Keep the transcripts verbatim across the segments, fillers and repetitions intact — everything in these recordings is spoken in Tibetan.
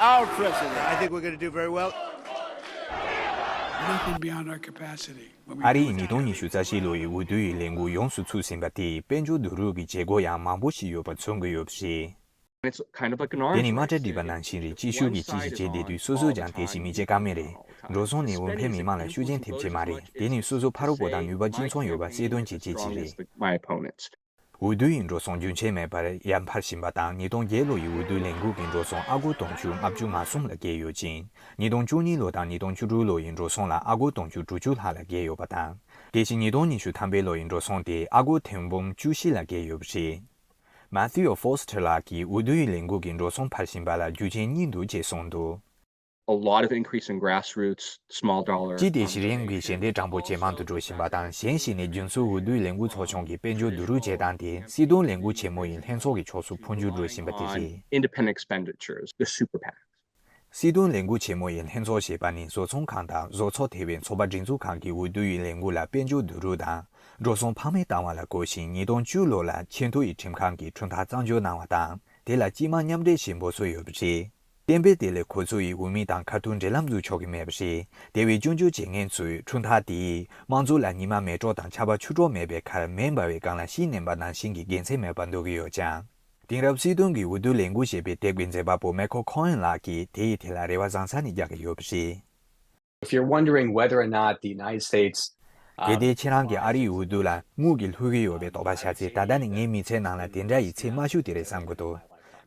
Our president, I think we're going to do very well. Nothing beyond our capacity. When we ཨ་རི་do ཡིས་ཉིས་སྟོང་ཉི་ཤུ་རྩ་བཞི་ལོ་ཡི་འོས་བསྡུ་ཡི་ལས་འགུལ་ཡོངས་སུ་ཚུད་ཟིན་པ་དེ་དཔལ་འབྱོར་བསྡུ་རུབ་ཀྱི་བྱེད་སྒོ་ཡང་མང་པོ་ཞིག་ཡོད་པ་མཚོན་གྱི་ཡོད་པ་རེད། It's kind of like an དེ་arms ནི་དམག་གྲ་race. སྒྲིག་པ་ནང་བཞིན་རེད། གཅིག་ཤོས་ཀྱིས་གཅིག་ཞིག་བྱེད་བསྡད་དུས་སོ་སོས་ཀྱང་དེ་བཞིན་མི་བྱེད་ཀ་མེད་རེད། འགྲོ་སོང་ནི་འོས་འཕེན་མི་མང་ལ་ཤུགས་རྐྱེན་ཐེབས་ཀྱི་མ་རེད། དེ་ནི་སོ་སོ་ཕ་རོལ་པོ་དང་ནུས་པ་ཅི་མཚུངས་ཡོད་པ་གསལ་སྟོན་བྱེད་ཆེད་ཅིག་རེད། My opponents. འོས་བསྡུ་ཡི་འགྲོ་སོང་རྒྱུན་ཆད་མེད་པར་ཡར་འཕར་བཞིན་པ་དང་། ཉིས་སྟོང་བརྒྱད་ལོ་ཡི་འོས་བསྡུའི་ལས་འགུལ་གྱི་འགྲོ་སོང་ཨ་སྒོར་དུང་ཕྱུར་ལྔ་བཅུ་ང་གསུམ་ལ་བརྒལ་ཡོད་ཅིང་། ཉིས་སྟོང་བཅུ་གཉིས་ལོ་དང་ཉིས་སྟོང་བཅུ་དྲུག་ལོ་ཡི་འགྲོ་སོང་ལ་ཨ་སྒོར་དུང་ཕྱུར་དྲུག་ཅུ་ལྷག་ལ་བརྒལ་ཡོད་པ་དང་། དེ་བཞིན་ཉིས་སྟོང་ཉི་ཤུ་ཐམ་པའི་ལོ་ཡི་འགྲོ་སོང་དེ་ཨ་སྒོར་ཐེར་འབུམ་བཅུ་བཞི་ལ་བརྒལ་ཡོད་པ་རེད། Matthew Foster ལགས་ཀྱིས་འོས་བསྡུའི་ལས་འགུལ་གྱི་འགྲོ་སོང་འཕར་བཞིན་པ་ལ་རྒྱུ་རྐྱེན་གཉིས་འདུག་ཅེས་གསུངས་འདུག A lot of increase in grassroots, small dollar. སྤྱི་དེ་གཞི་རིམ་གྱི་ཞལ་འདེབས་གྲངས་འབོར་ཇེ་མང་དུ་འགྲོ་བཞིན་པ་དང་། གཞན་ཞིག་ནི་རྒྱུན་སྲོལ་འོས་བསྡུའི་ལས་འགུལ་ཚོགས་ཆུང་གི་དཔལ་འབྱོར་བསྡུ་རུབ་བྱེད་སྟངས་དེ་སྲིད་དོན་ལས་འགུལ་ཆེན་མོ་ཡི་ལྷན་ཚོགས་ཀྱི་ཕྱོགས་སུ་འཕོ་འགྱུར་འགྲོ་བཞིན་པ་དེ་རེད། Independent expenditures, the super PACs. སྲིད་དོན་ལས་འགུལ་ཆེན་མོ་ཡི་ལྷན་ཚོགས་ཞེས་པ་ནི་བཟོ་ཚོང་ཁང་དང་བཟོ་ཚོགས་ཐེ་བའི་ཚོགས་པ་སྒྲིག་འཛུགས་ཁང་གིས་འོས་བསྡུ་ཡི་ལས་འགུལ་ལ་དཔལ་འབྱོར་བསྡུ་རུབ་དང་འགྲོ་སོང་ཕ་མས་བཏང་བ་ལ་གོ་ཞིང་། ཉིས་སྟོང་བཅུ་ལོ་ལ་ཆེས་མཐོ་ཡི་ཁྲིམས་ཁང་གིས་ཁྲིམས་ཐག་གཙང་སྦྱོར་གནང་བ་དང་། དེ་ལ་སྤྱི་དམངས་མཉམ་འབྲེལ་ཞེས་འབོད་སྲོལ་ཡོད་པ་རེད། གཏན་འབེབས་དེ་ལས་ཁོ་ཚོ་ཡི་འོས་མི་དང་ཁ་ཐུག་འབྲེལ་ལམ་འཛུགས་ཆོག་གི་མེད་པ་རེད། དེ་བས་སྐྱོན་བརྗོད་བྱེད་མཁན་ཚོས་ཁྲིམས་ཐག་དེས་དམངས་གཙོ་ལ་ཉི་མ་མེ་ཏོག་དང་ཆར་པ་ཆུ་གྲོགས་མེད་པའི་ཁར་མེ་འབར་བའི་སྒང་ལ་ཤིང་མནན་པ་ནང་བཞིན་གྱི་དགེ་མཚན་མེད་པར་འདོད་ཀྱི་ཡོད་ཀྱང་། དེང་རབས་སྲིད་དོན་གྱི་འོས་བསྡུ་ལས་འགུལ་ཞེས་པའི་དེབ་ཀྱི་མཛད་པ་པོ་མེ་ཁོ་ཁོ་ཨན་ལགས་ཀྱིས་དེ་ཡི་ཐད་ལ་རེ་བ་བཟང་ས་ནས་རྒྱག་གི་ཡོད་པ་རེད། If you're wondering whether or not the United States གལ་ཏེ་ཁྱེད་རང་གིས་ཨ་རིའི་འོས་བསྡུ་ལ་དངུལ་གྱིས་ལྷོད་ཀྱི་ཡོད་པའི་དོགས་པ་ཤར་ཚེ། ད་ལྟ་ནི་ངའི་མི་ཚེའི་ནང་ལ་དེ་འདྲ་ཡི་ཚེ་དམའ་ཤོས་དེ་རེད་བསམ་གྱི་འདུག་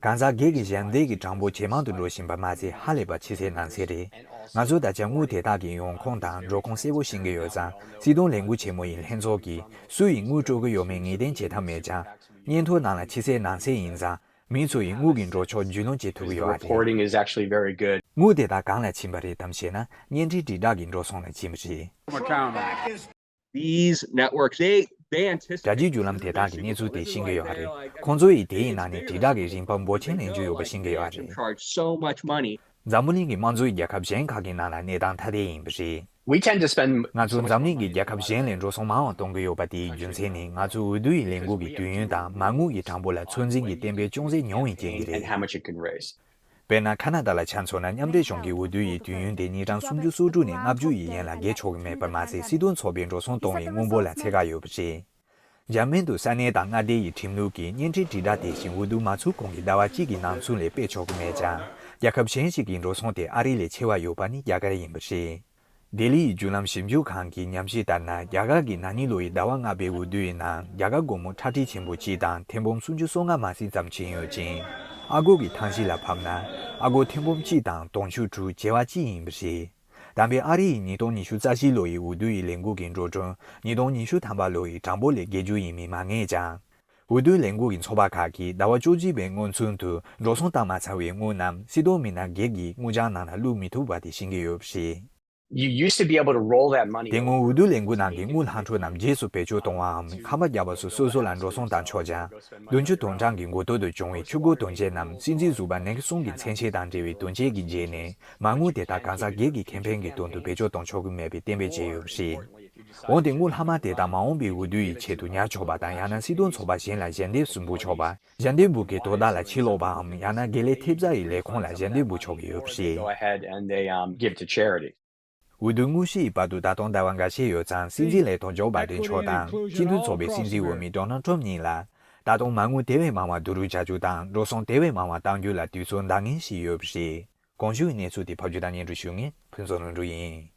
གང་ཟག་སྒེར་གྱི་ཞལ་འདེབས་ཀྱི་གྲངས་འབོར་ཇེ་མང་དུ་འགྲོ་བཞིན་པ་མ་ཟད། ཧ་ལས་པ་ཕྱི་གསལ་ནང་གསལ་རེད། ང་ཚོ་ད་ཆ་དངུལ་དེ་དག་གི་ཡོང་ཁུངས་དང་འགྲོ་ཁུངས་གསལ་པོ་ཤེས་ཀྱི་ཡོད་ཙང་། སྲིད་དོན་ལས་འགུལ་ཆེན་མོ་ཡི་ལྷན་ཚོགས་ཀྱིས་སུ་ཡིས་དངུལ་སྤྲོད་ཀྱི་ཡོད་མེད་ངེས་གཏན་བྱེད་ཐབས་མེད་ཀྱང་། སྙན་ཐོ་ནང་ལ་ཕྱི་གསལ་ནང་གསལ་ཡིན་ཙང་། མི་ཚོ་ཡིས་དངུལ་གྱི་འགྲོ་ཕྱོགས་རྒྱུས་ལོན་བྱེད་ཐུབ་ཀྱི་ཡོད་པ་རེད། reporting is actually very good. དངུལ་དེ་དག་གང་ལ་ཕྱིན་པ་རེད་དམ་ཞེ་ན། བརྙན་འཕྲིན་དྲིལ་བསྒྲགས་ཀྱི་འགྲོ་སོང་ལ་ཕྱིན་པ་རེད། McConnell. These networks, they they anticipate. དྲ་རྒྱའི་བརྒྱུད་ལམ་དེ་དག་གིས་གནས་ཚུལ་དེ་ཤེས་ཀྱི་ཡོད་པ་རེད། ཁོང་ཚོ་ཡིས་དེའི་ནང་ནས་དྲིལ་བསྒྲགས་ཀྱི་རིན་འབབ་འབོར་ཆེན་ལེན་རྒྱུ་ཡོད་པ་ཤེས་ཀྱི་ཡོད་པ་རེད། Charge so much money. འཛམ་བུ་གླིང་གི་དམངས་གཙོའི་རྒྱལ་ཁབ་གཞན་ཁག་གི་ནང་ལ་གནས་སྟངས་ཐ་དད་ཡིན་པ་རེད། We tend to spend ང་ཚོ་འཛམ་གླིང་གི་རྒྱལ་ཁབ་གཞན་ལས་འགྲོ་སོང་མང་བ་གཏོང་གི་ཡོད་པ་དེའི་རྒྱུ་མཚན་ནི། ང་ཚོའི་འོས་བསྡུ་ཡི་ལས་འགུལ་གྱི་དུས་ཡུན་དང་མ་དངུལ་གྱི་གྲངས་འབོར་ལ་ཚོད་འཛིན་གྱི་གཏན་འབེབས་ཅུང་ཟད་ཉུང་བའི་རྐྱེན་གྱིས་རེད། and how much it can raise. དཔེར་ན། ཁ་ན་ཌ་ལ་ཆ་མཚོན་ན། མཉམ་འབྲེལ་གཞུང་གི་འོས་བསྡུ་ཡི་དུས་ཡུན་དེ་ཉིན་གྲངས་སུམ་ཅུ་སོ་དྲུག་ནས་ལྔ་བཅུ་ཡི་ཡན་ལ་བརྒལ་ཆོག་གི་མེད་པར་མ་ཟད། སྲིད་དོན་ཚོགས་པའི་འགྲོ་སོང་གཏོང་བའི་དངུལ་འབོར་ལ་ཚད་བཀག་ཡོད་པ་རེད། འཇར་མན་དུ་ས་གནས་དང་མངའ་སྡེ་ཡི་ཁྲིམས་ལུགས་ཀྱིས་བརྙན་འཕྲིན་དྲིལ་བསྒྲགས་དེ་བཞིན་འོས་བསྡུ་མ་ཚུགས་གོང་གི་ཟླ་བ་གཅིག་གི་ནང་ཚུན་ལས་སྤེལ་ཆོག་གི་མེད་ཀྱང་། རྒྱལ་ཁབ་གཞན་ཞིག་གི་འགྲོ་སོང་དེ་ཨ་རི་ལས་ཆེ་བ་ཡོད་པ་ནི་རྒྱ་གར་ཡིན་པ་རེད། ལྡི་ལི་ཡི་བརྒྱུད་ལམ་ཞིབ་འཇུག་ཁང་གི་ཉམས་ཞིབ་ལྟར་ན། རྒྱ་གར་གྱི་ན་ནིང་ལོ་ཡི་ཟླ་བ་ལྔ་པའི་འོས་བསྡུ་ཡི་ནང་། རྒྱ་གར་སྒོར་མོ་ཁྲལ་ཁྲིག་ཆེན་པོ་གཅིག་དང་ཐེར་འབུམ་སུམ་ཅུ་སོ་ལྔ་མ་ཟིན་ཙམ་ཕྱིན་ཡོད་ཅིང་། ཨ་སྒོར་གྱི་ཐང་གཞི་ལ་ཕབ་ན། ཨ་སྒོར་ཐེར་འབུམ་གཅིག་དང་དུང་ཕྱུར་དྲུག་བྱེ་བ་གཅིག་ཡིན་པ་རེད། དམ་པའི་ཨ་རི་ཡི་ཉིས་སྟོང་ཉི་ཤུ་རྩ་བཞི་ལོ་ཡི་འོས་བསྡུ་ཡི་ལས་འགུལ་གྱི་འགྲོ་གྲོན། ཉིས་སྟོང་ཉི་ཤུ་ཐམ་པ་ལོ་ཡི་གྲངས་འབོར་ལས་བརྒལ་རྒྱུ་ཡིན་མིན་མ་ངེས་ཀྱང་། འོས་བསྡུའི་ལས་འགུལ་གྱི་ཚོགས་པ་ཁག་གིས་ཟླ་བ་བཅུ་གཅིག་པའི་སྔོན་ཚུན་དུ་འགྲོ་སོང་བཏང་མ་ཚར་བའི་དངུལ་རྣམས་སྲིད་དོན་མི་སྣ་སྒེར་གྱི་དངུལ་བྱང་ནང་ལ་བླུག་མི་ཐུབ་པ་དེ་ཤེས་ཀྱི་ཡོད་པ་རེད། You used to be able to roll that money. དེ་སྔོན་འོས་བསྡུ་ལས་འགུལ་ནང་གི་དངུལ་ལྷག་འཕྲོ་རྣམས་རྗེས་སུ་བེད་སྤྱོད་གཏོང་བའམ་ཁང་པ་བརྒྱབ་པ་སོགས་སོ་སོ་ལ་འགྲོ་སོང་བཏང་ཆོག་ཀྱང་། བདུན་ཅུ་དོན་གྲངས་ཀྱི་འགོ་ཐོག་ཏུ་བྱུང་བའི་ཆུ་འགོ་དོན་རྐྱེན་རྣམས་སྲིད་འཛིན་ཟུར་པ་ནིག་སོན་གྱི་མཚན་ཤས་དང་འབྲེལ་བའི་དོན་རྐྱེན་གྱི་རྗེས་ནས། མ་དངུལ་དེ་དག་གང་ཟག་སྒེར་གྱི་ཁེ་ཕན་གྱི་དོན་དུ་བེད་སྤྱོད་གཏོང་ཆོག་གི་མེད་པའི་གཏན་འབེབས་བྱས་ཡོད་པ་རེད། འོན་ཏེ་དངུལ་ལྷག་མ་དེ་དག་མ་འོངས་པའི་འོས་བསྡུ་ཡི་ཆེད་དུ་ཉར་ཆོག་པ་དང་། ཡང་ན་སྲིད་དོན་ཚོགས་པ་གཞན་ལ་ཞལ་འདེབས་སུ་འབུལ་ཆོག་པ། ཞལ་འདེབས་འབུལ་མཁན་དོ་བདག་ལ་ཕྱིར་སློག་པའམ། ཡང་ན་དགེ་ལས་ཐེབས་རྩ་ཡི་ལས་ཁུངས་ལ་ཞལ་འདེབས་འབུལ་ཆོག་གི་ཡོད་པ་རེད། Go ahead and they um, give to charity. འོས་བསྡུ་དངོས་གཞི་ཡི་བར་དུ་ད་དུང་ཟླ་བ་འགའ་ཤས་ཡོད་ཙང་། སྲིད་འཛིན་ལས་ཐོག་ཇོ་བྷའི་ཌེན་མཆོག་དང་སྤྱི་མཐུན་ཚོགས་པའི་སྲིད་འཛིན་འོས་མི་ཌོ་ནལ་ཊམ་གཉིས་ལ། ད་དུང་མ་དངུལ་དེ་བས་མང་བ་བསྡུ་རུབ་བྱ་རྒྱུ་དང་། འགྲོ་སོང་དེ་བས་མང་བ་གཏང་རྒྱུ་ལ་དུས་ཚོད་འདང་ངེས་ཤིག་ཡོད་པ་རེད། གོང་ཞུས་ཀྱི་གནས་ཚུལ་དེ་ཕབ་སྒྱུར་དང་སྙན་སྒྲོན་ཞུ་མཁན་ཕུན་ཚོགས་ལྷུན་གྲུབ་ཡིན།